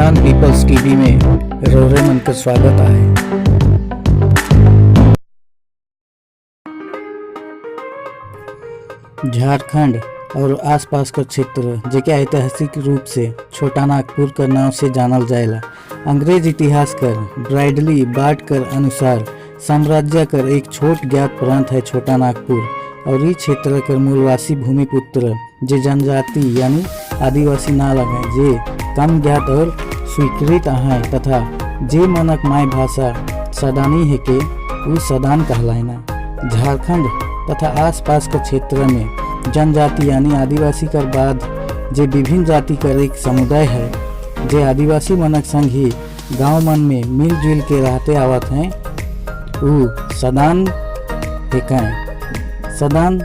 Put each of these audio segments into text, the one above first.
सदान peoples TV में रौरे मन का स्वागत आहे। झारखंड और आसपास का क्षेत्र जेके ऐतिहासिक रूप से छोटा नागपुर के नाम से जानल जाएला, अंग्रेज इतिहासकार ब्रैडली बाट कर अनुसार साम्राज्य कर एक छोट ज्ञात प्रांत है छोटा नागपुर। और इस क्षेत्र कर मूलवासी भूमिपुत्र जे जनजाति यानी आदिवासी ना लगे, जे कम ज्ञात और स्वीकृत हैं तथा जे मनक माय भाषा सदानी है के उ सदान कहलायना। झारखंड तथा आसपास के क्षेत्र में जनजाति यानी आदिवासी कर बाद जे विभिन्न जाति कर एक समुदाय है, जे आदिवासी मनक संग ही गांव मन में मिलजुल के रहते आवत हैं, उ सदान है। सदान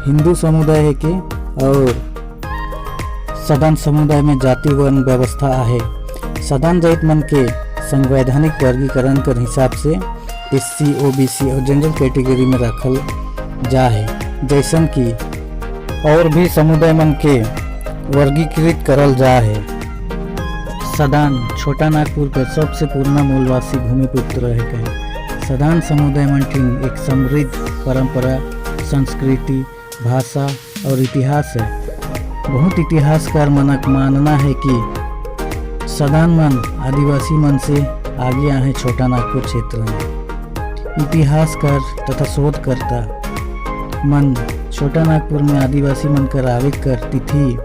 हिंदू समुदाय है के और सदान समुदाय में जाति वर्ण व्यवस्था है। सदान जाइत मन के संवैधानिक वर्गीकरण कर हिसाब से एससी, ओबीसी और जनरल कैटेगरी में रखल जा है, जैसन कि और भी समुदाय मन के वर्गीकृत करल जा है। सदान छोटा नागपुर का सबसे पुराना मूलवासी भूमिपुत्र है कहे। सदान समुदाय मन ठिन एक समृद्ध परंपरा, संस्कृति, भाषा और इतिहास है। बहुत इतिहासकार मनक मानना है कि सदान मन आदिवासी मन से आगे आए हैं छोटा नागपुर क्षेत्र में। इतिहासकार तथा शोधकर्ता मन छोटा नागपुर में आदिवासी मन कर आवे कर तिथि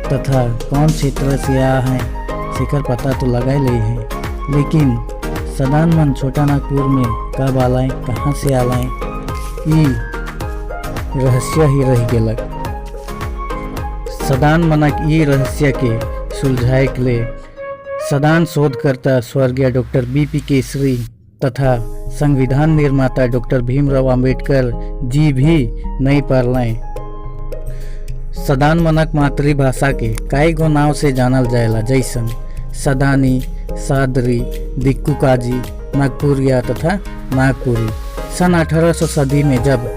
तथा कौन क्षेत्र से आ हैं सेकर पता तो लगाए ले है, लेकिन सदान मन छोटा नागपुर में कब आलाए, कहाँ से आलाए, ई रहस्य ही रह गेलक। सदान मनक ई रहस्य के सुलझाए के लिए सदान शोधकर्ता स्वर्गीय डॉक्टर बीपी केसरी तथा संविधान निर्माता डॉक्टर भीमराव अंबेडकर जी भी नहीं पारलें। सदान मनक मातृभाषा के कई गो नाव से जानल जाएला, जैसन सदानी, सादरी, दिक्कू काजी, नागपुरिया तथा नागपुरी। सन 1800 सदी में जब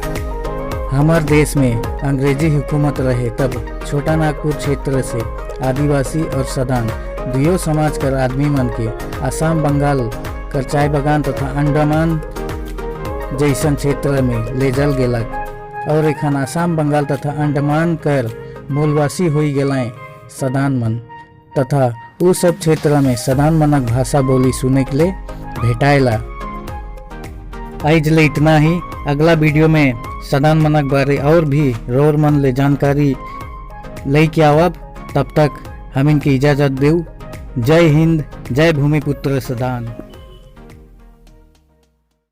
हमार देश में अंग्रेजी हुकूमत रहे, तब छोटा नागपुर क्षेत्र से आदिवासी और सदान दुयो समाज कर आदमी मन के आसाम, बंगाल कर चाय बगान तथा अंडमान जैसन क्षेत्र में ले जल गेलक और एखन आसाम, बंगाल तथा अंडमान कर मूलवासी हुई गेलाए सदान मन तथा उ सब क्षेत्र में सदान मनक भाषा बोली सुने के लिए भेटाएला। आज ले इतना ही। अगला वीडियो में सदान मनक बारे और भी रोर मन ले जानकारी ले के आवब। तब तक हम इनकी इजाज़त देव। जय हिंद, जय भूमिपुत्र सदान।